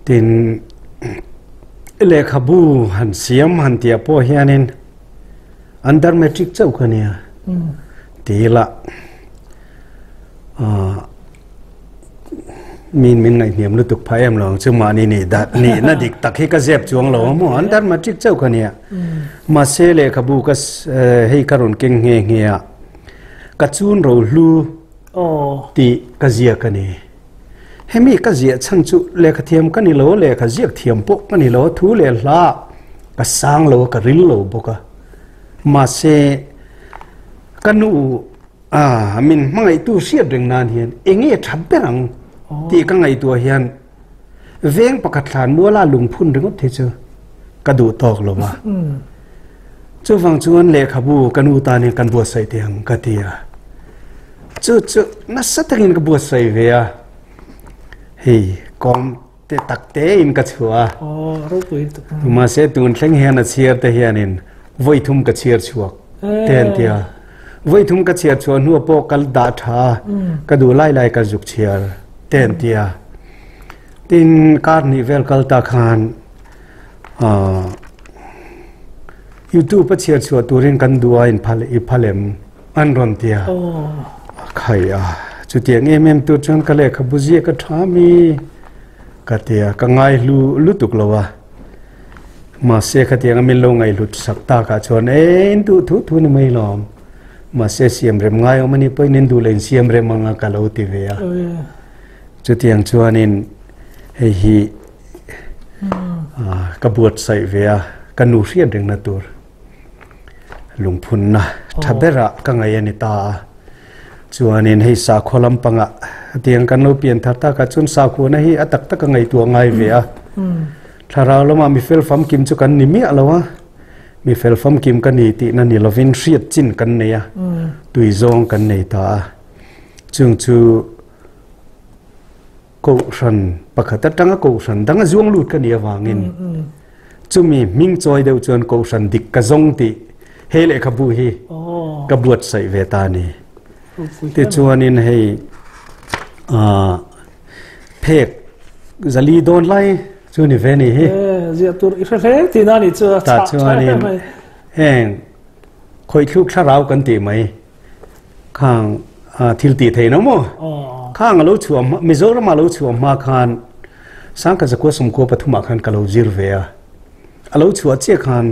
A: Tin, lehkhabu han siam han tih ah pawh hianin under matric chauh kha nia ti ila min min ngaihhniam lutuk phah em lo ang chu mahni nih dat nihna dik tak hi ka zep chuang lo ang maw under matric chauh kha nia mahse lehkhabu ka hei ka rawn keng nghe nghe a ka chun rohlu tih ka ziak a ni. Hemi ka ziah chhan chu lehkha thiam ka ni lo, lehkha ziak thiam pawh ka ni lo, thu leh hla ka sang lo a, ka ril lo bawk a. Mahse, ka nu a min hmangaihtu hriat reng nan hian eng nge tha ber ang tih ka ngaihtuah hian veng pakhat thlan muala lungphun ringawt hi chu ka duh tawk lo va. Chuvang chuan lehkhabu ka nu tan hian kan buatsaih teh ang ka ti a. Chu chu nasa takin ka buatsaih ve a, hei kawm te tak te in ka chhuah a.
B: Aw, ropui tuk.
A: Mahse tun thleng hian a chhiar te hianin vawi thum ka chhiar chhuak te an ti a. Vawi thum ka chhiar chhuah hnuah pawh ka dah tha a, ka duh lai lai ka zuk chhiar te an ti a. Tin, kar hnih vel kal ta khan YouTube a chhiar chhuah turin kan duh a, i phal em? An rawn ti a, a khai a, chutiang em em tur chuan ka lehkhabu ziak a tha mi ka ti a, ka ngaihlu lutuk lo a, mahse khatiang a min lo ngaihhlut sak takah chuan e in duh thu thu ni mai lawm, mahse siam rem ngai awm a ni pawhin in duh leh in siam rem ang a ka lo ti ve a, chutiang chuanin hei hi ka buatsaih ve a, ka nu hriat rengna tur. Lungphunna tha berah ka ngaih a ni ta a. Chuanin hei sakhua lampangah hetiang kan lo pian thar takah chuan sakhuana hi a tak taka ngaihtuah ngai ve a. Thlarau lamah mi fel famkim chu kan ni miah lo a, mi fel famkim ka ni tihna ni lovin hriat chin kan nei a, tui zawng kan nei ta a. Chung chu Kohhran pakhat atanga Kohhran danga zuang lut ka nih avangin chumi hming chawi deuh chuan Kohhran dik ka zawng tih he lehkhabu hi ka buatsaih ve ta a ni. Tichuanin hei phek zali dawn lai chu ni ve ni hi.
B: Ziah tur i hre hle tihna a nih chu a chhah tha em mai.
A: Heng khawithluk thlarau kan tih mai. Khang thil tih theih no maw? Khang a lo chhuah hma, Mizoram a lo chhuah hma khan Sangkhat zakua sawmkua pathumah khan ka lo zir ve a. A lo chhuah chiah khan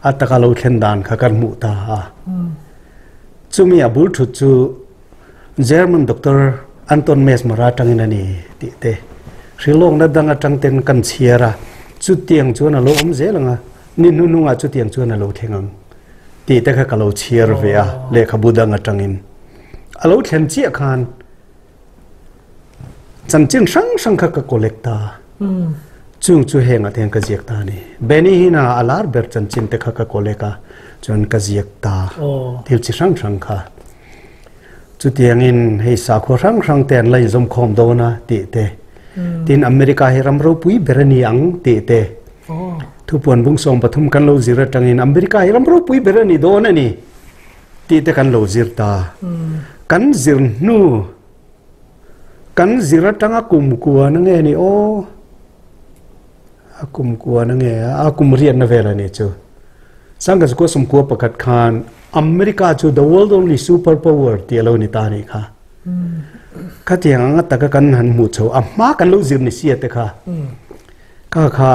A: a taka lo thlen dan kha kan hmuh ta a. Chumi a bul thut chu German doctor Anton Mesmer atangin a ni tih te hrilawkna dang atang ten kan chhiar a. Chutiang chuan a lo awm zel ang a, ni hnuhnungah chutiang chuan a lo thleng ang. Tih te kha ka lo chhiar ve a, lehkhabu dang atangin. A lo thlen chiah khan chanchin hrang hrang kha ka collect ta. Chung chu hengah te hian ka ziak ta a ni. Benny Hinn-a a lar ber chanchin te kha ka collect a, chuan ka ziak ta thil chi hrang hrang kha. Chutiangin hei sakhua hrang hrang te an la inzawmkhawm dawn a tih te, tin America hi ram ropui ber a ni ang tih te, thupuan bung 13 kan lo zir atangin America hi ram ropui ber a ni dawn a ni tih te kan lo zir ta. Kan zir hnu, kan zir atanga kum kua na nge ni aw, a kum kua na nge a kum riatna vel a ni chu. Sangha zakua 91 khan America chu the world only super power tih a lo ni ta a nih kha. Khatiang anga taka kan han hmuh chho a hma kan lo zir ni sia te kha. Kha kha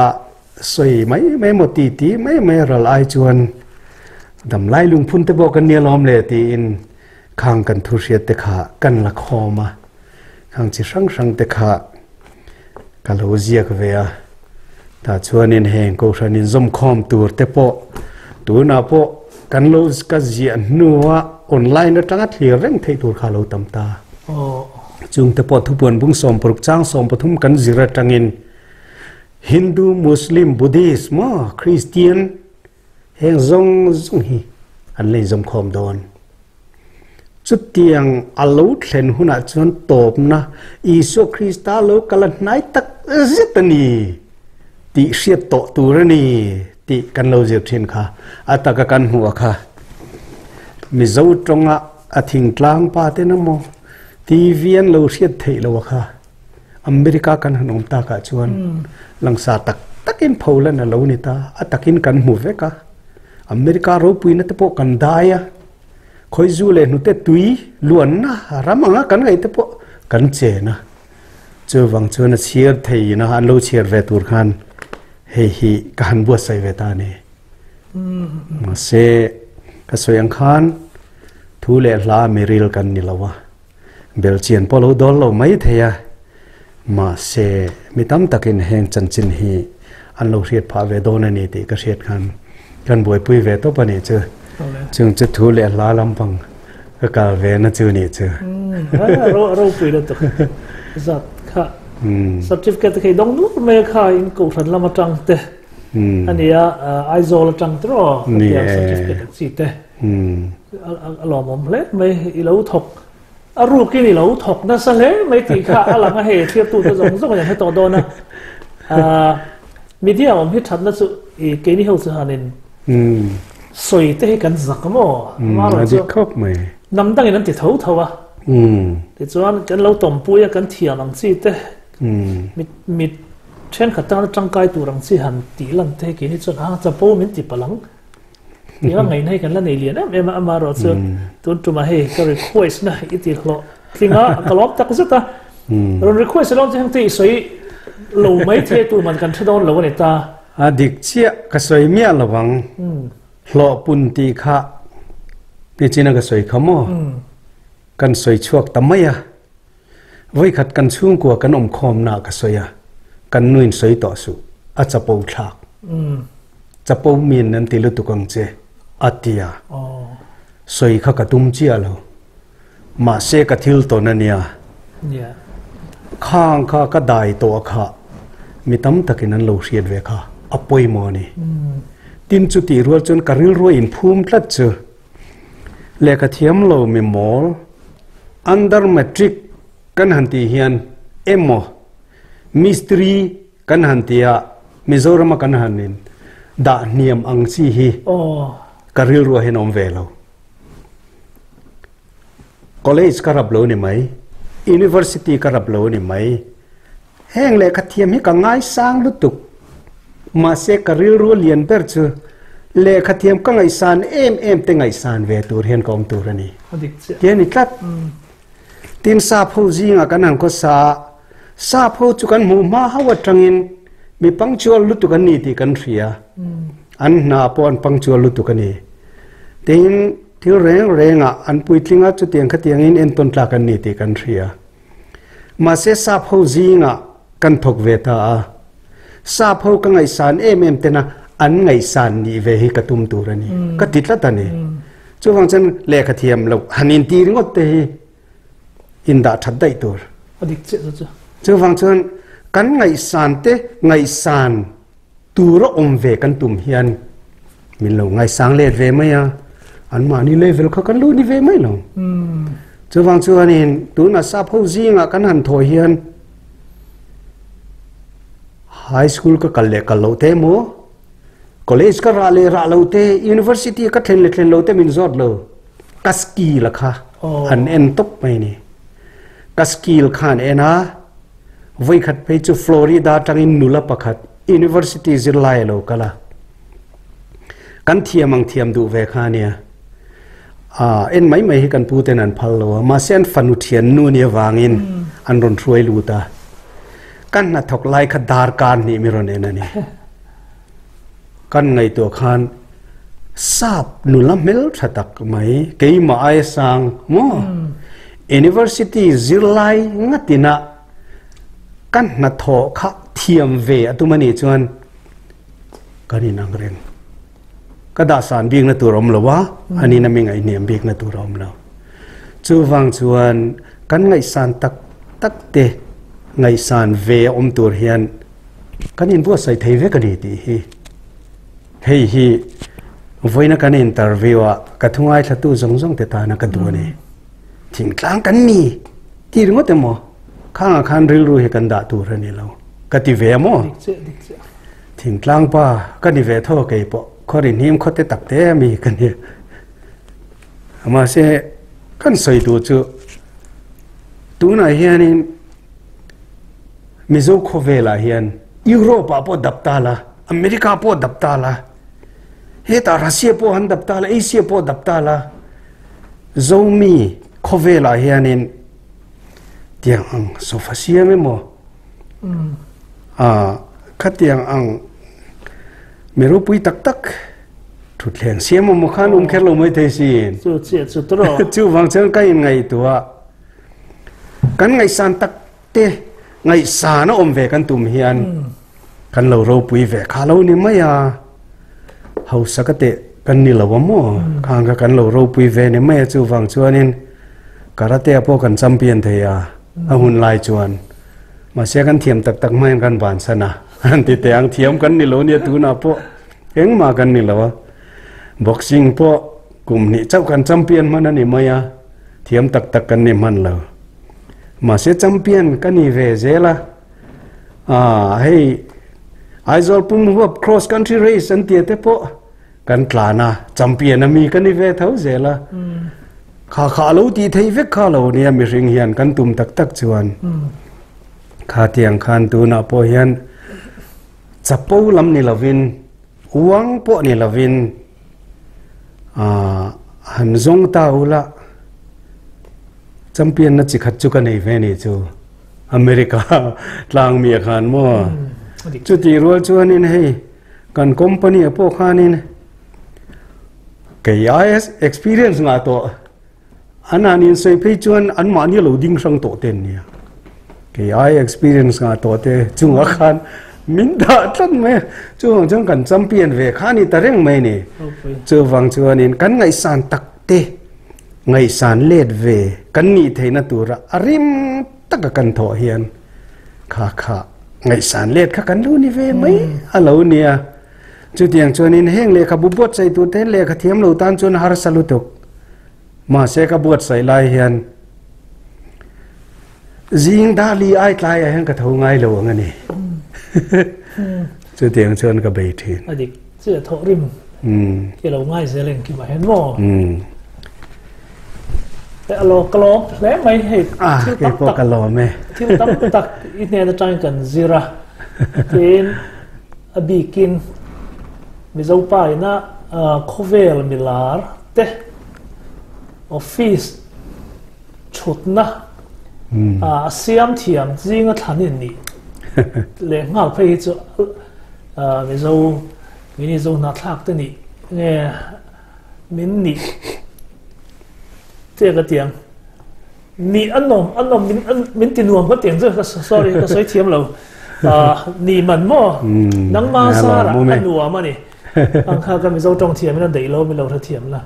A: sawi mai mai maw ti ti mai mai ral ai chuan damlai lungphun te pawh kan nia lawm le tiin khang kan thu hriat te kha kan la khawm a. Khang chi hrang hrang te kha ka lo ziak ve a, tah chuanin heng Kohhran inzawmkhawm tur te pawh tunah pawh kan lo ka ziah hnua online atanga thlir reng theih tur kha a lo tam ta. Chung te pawh thupuan bung 60 chang 13 kan zir atangin Hindu, Muslim, Buddhist maw Christian Heng zawng zawng hi an la inzawmkhawm dawn. Chutiang a lo thlen hunah chuan tawpna Isua Krista lo kal a hnai tak zet a ni tih hriat tawh tur a ni tih kan lo zir thin kha. A taka kan hmuh a kha. Mizo tawnga a thingtlang pa te na maw TV an lo hriat theih lo a kha. America kan han awm takah chuan langsa tak takin pholan a lo ni ta, a takin kan hmu vek a. America ropuina te pawh kan dai a, khawizu leh hnute tui luanna ram anga kan ngaih te pawh kan chen a. Chuvang chuan a chhiar theiin a, an lo chhiar ve tur khan hei hi ka han buatsaih ve ta a ni. Mahse, ka sawi ang khan thu leh hla miril kan ni lo a. Belchian pawh lo dawl lo mai thei a, mahse mi tam takin heng chanchin hi an lo hriat phah ve dawn a ni tih ka hriat khan kan buaipui ve tawp a nih chu. Chung chu thu leh hla lampang ka kal ve na chu nih chu.
B: Ropui lutuk zat kha certificate te khi dawng nur mai a kha in kohhran lam atang te a nia Aizawl atang te rawh khatiang certificate ang chi te. A lawmawm hle mai i lo thawk a rukin i lo thawk nasa hle mai tih kha a lang a hei thirtute zawng zawng in an hre tawh dawn a media awm hi thatna chu i keini ho chu hanin sawi te hi kan zak maw
A: a dik khawp mai
B: hnam dangin an ti tho tho a tichuan kan lo tawmpui a kan thiam ang chi te mit mit thenkhat tana tangkai tur ang chi han tih lan te hi keini chuan a chapo min ti palh ang. Tia ngaihna hi kan la nei lian em em a, amaherawh chu tun tumah hei ka request na i ti hlawh tling a, ka lawm tak zet a. Rawn request alawm chu heng te i sawi lo mai thei tur man kan hre dawn lo a ni ta.
A: A dik chiah ka sawi miah lo ang, hlawh pun tih kha nichin a ka sawi kha maw? Kan sawi chhuak ta mai a, vawikhat kan chhungkua kan awmkhawmna ah ka sawi a, kan nuin sawi tawh suh, a chapo thlak. Chapo min an ti lutuk ang che, a ti a. Sawi kha ka tum chiah lo. Mahse ka thil tawn a nia. Khang kha ka dai tawh kha mi tam takin an lo hriat ve kha a pawimawh a ni. Tin chutih rual chuan ka rilru a inphum tlat chu lehkha thiam lo mi mawl under matric kan han tih hian emaw mistiri kan han ti a Mizorama kan han in dah hniam ang chi hi ka rilru ah hian a awm ve lo. College ka rap lo ni mai, University ka rap lo ni mai. Heng lehkha thiam hi ka ngaisang lutuk. Mahse ka rilru lian ber chu lehkha thiam ka ngaihsan em em te ngaihsan ve tur hian ka awm tur a ni. Ti a ni tlat. Tin sap ho zingah kan han khawsa a, sap ho chu kan hmuh hma hauh atangin mi punctual lutuk an ni tih kan hria. An hna pawh an punctual lutuk a ni. Tin thil reng rengah an puitling a, chutiang khatiangin entawn tlak an ni tih kan hria. Mahse sap ho zingah kan thawk ve ta a, sap ho ka ngaihsan em em tena an ngaihsan nih ve hi ka tum tur a ni, ka ti tlat a ni. Chuvang chuan lehkha thiam loh han inti ringawt te hi indah that daih tur.
B: A dik chiah chu chu.
A: Chuvang chuan kan ngaihsan te ngaihsan tura awm ve kan tum hian min lo ngaisang let ve mai a, anmahni level kha kan lo ni ve mai lo. Chuvang chuanin tuna sap ho zingah kan han thawh hian high school ka kal leh kal loh te emaw, college ka rah leh rah lo te, university ka thlen leh thlen lo te min zawt lo. Ka skill a kha an en tawp mai ni. Ka skill kha an en a, Vawikhat phei chu Florida atangin nula pakhat University zirlai a lo kal a. Kan thiam ang thiam duh ve kha a nia. Ah, en mai mai hi kan pu ten an phal lo a, mahse an fanu thian nu nia vangin an rawn hruai lut a. Kan hnathawk lai kha darkar hnih mi rawn en a ni. Kan ngaihtuah khan sap nula hmel tha tak mai keimah aia sang maw University zirlai ngatina kan hnathawh kha thiam ve a tum a nih chuan kan inang reng. Ka dahsan bikna tur a awm lo a, anin a mi ngaihhniam bikna tur a awm lo. Chuvang chuan kan ngaihsan tak tak te ngaihsan ve a awm tur hian Kan inbuatsaih thei vek a ni tih hi hei hi vawiina kan interview ah ka thu ngaithlatu zawng zawng te tana ka duh a ni. Thingtlang kan ni ti ringawt emaw khangah khan rilru hi kan dah tur a ni lo ka ti ve a maw? Thingtlang pa ka ni ve tho a kei pawh khaw ri hnim khaw te tak te a mi ka ni. Mahse kan sawi duh chu tunah hianin Mizo khawvelah hian Europe ah pawh dap ta la, America pawh dap ta la, hetah Russia pawh han dap ta la, Asia pawh dap ta la, Zomi khawvelah hianin tiang ang sofa siam emaw, ah khatiang ang mi ropui tak tak thutthleng siam emaw khan awm kher lo mai thei sin.
B: Chu chiah chu tawrh.
A: Chuvang chuan ka inngaihtuah. Kan ngaihsan tak te ngaihsan a awm ve kan tum hian kan lo ropui ve kha lo ni mai a, hausa ka teh kan ni lo a maw khang kha kan lo ropui ve ni mai a chuvang chuanin karate ah pawh kan champion thei a a hun lai chuan mahse kan thiam tak tak hmain kan bansan a an ti teh ang thiam kan ni lo nia tunah pawh engmah kan ni lo a boxing pawh kum hnih chauh kan champion hman a ni mai a. Thiam tak tak kan ni hman lo. Mahse champion ka ni ve zel a. Ah, hei Aizawl pum huap cross country race an tia te pawh kan tlan a, champion a mi ka ni ve tho zel a. Kha kha a lo tih theih vek kha lo nia mihring hian kan tum tak tak chuan. Kha tiang khan tunah pawh hian chapo lam ni lovin uang pawh ni lovin Aaa han zawng ta ula champion na chi khat chu ka nei ve ni chu America tlang mi a khan maw chuti rual chuanin hei kan company a pawh khanin kei ai experience ngah tawh an han insawi phei chuan anmahni a lo ding hrang tawh te an nia. Kei ai experience ngah tawh te chungah khan min dah tlat mai a, chuvang chuan kan champion ve kha a ni ta reng mai a ni. Chuvang chuanin kan ngaihsan tak te Ngaihsan let ve kan nih theihna tura a rim taka kan thawh hian kha kha ngaihsan let kha kan lo ni ve mai a lo nia. Chutiang chuanin heng lehkhabu buatsaih tur te hian lehkha thiam lo tan chuan harsa lutuk. Mahse ka buatsaih lai hian zing dahli ai tlaiah hian ka tho ngai lo ang a ni. Chutiang chuan ka bei thin.
B: A dik chiah thawh rim khi lo ngai zel engkim ah hian maw? A lo ka lawm hle mai hei thil tam tak
A: ka lawm e.
B: Thil tam tak i hnen atangin kan zir a tin a bikin Mizo pa ina khawvel milar te office thutna a siam thiam zinga thlan in nih leh nghal phei hi chu Mizo Mizo hnahthlak te nih nge Min nih che ka tiang. Nih a nawm a nawm min min ti nuam ka tiang chu ka sorry ka sawi thiam lo. Nih man maw nangma zara a nuam a ni. Ang kha ka Mizo tawng thiam in a daih lo min lo hre thiam la.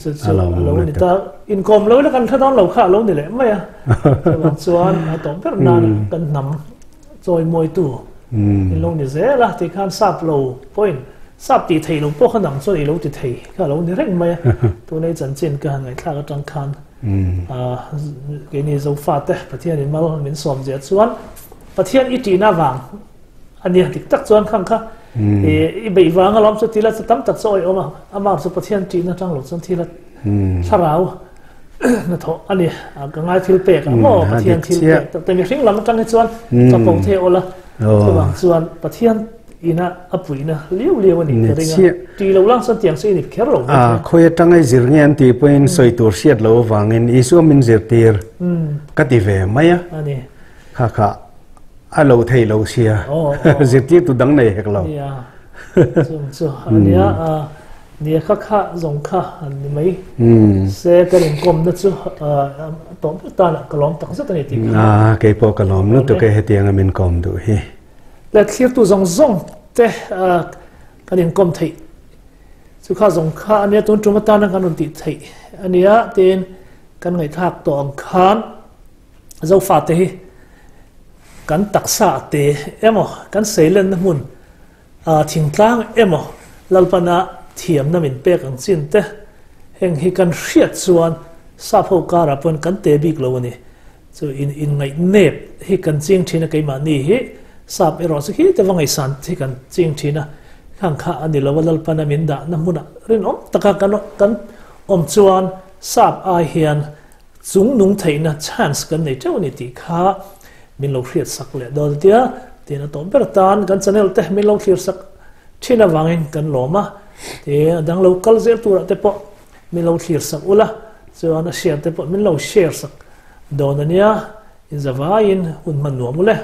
B: Chu chu a lo ni ta inkawm lo ila kan hre dawn lo kha a lo ni leh mai a. Chuvang chuan a tawp ber nan kan hnam chawi mawitu in lo ni zel a tikhan sap lo pawhin sap tih theih lo pawh kha nang chuan i lo ti thei kha a lo ni reng mai a tuna i chanchin ka han ngaihthlak atang khan keini Zofate Pathian in mal min sawm zia chuan Pathian i tihna avang a nia dik tak chuan khang kha i beih vang alawm chu tila chu tam tak chu awih awm a amah chu Pathian tihna atang lo chuan thil a thlarau hnathawh a ni ka ngai thil pek a maw Pathian thil pek tak te mihring lam atang hi chuan chapo thei awl a chuvang chuan Pathian ina a puihna liau liau a ni ka ring a ti lo lang chuan tiang chu i nip kher lo mai
A: a khawi atanga i zir nge an tih pawhin sawi tur hriat lo avangin Isua min zirtir ka ti ve mai a kha kha a lo thei lo sia zirtir tu dang nei hek lo
B: nia chung chu ania nia kha kha zawng kha an ni mai se kan inkawm na chu tawh ber tan ah ka lawm tak zet ani tih
A: kha a kei pawh ka lawm lutuk e hetiang a min kawm duh hi
B: le thlirtu zawng zawng te kan inkawm theih chu kha zawng kha ania tun tum atana kan rawn tih theih ania tin kan ngaihthlak tawh ang khan Zofate hi kan taksa te emaw, kan seilenna hmun thingtlang emaw Lalpana thiamna min pek ang chin te, heng hi kan hriat chuan sap ho karah pawhin kan te bik lo a ni. Chu in inngaih nep hi kan ching thin a keimahni hi sap erawh chu khi te va ngaihsan hi kan ching thin a, khang kha a ni lo a Lalpana min dahna hmunah rinawm taka kan kan awm chuan sap ai hian Chung nung theihna chance kan nei teuh a ni tih kha min lo hriat sak leh dawn tia tiin a tawp ber tan kan channel te min lo thlir sak thin avangin kan lawm a, tin a dang lo kal zel turah te pawh min lo thlir sak ula chuan a share te pawh min lo share sak dawn a nia, inzavaiin hun hman nuam ule.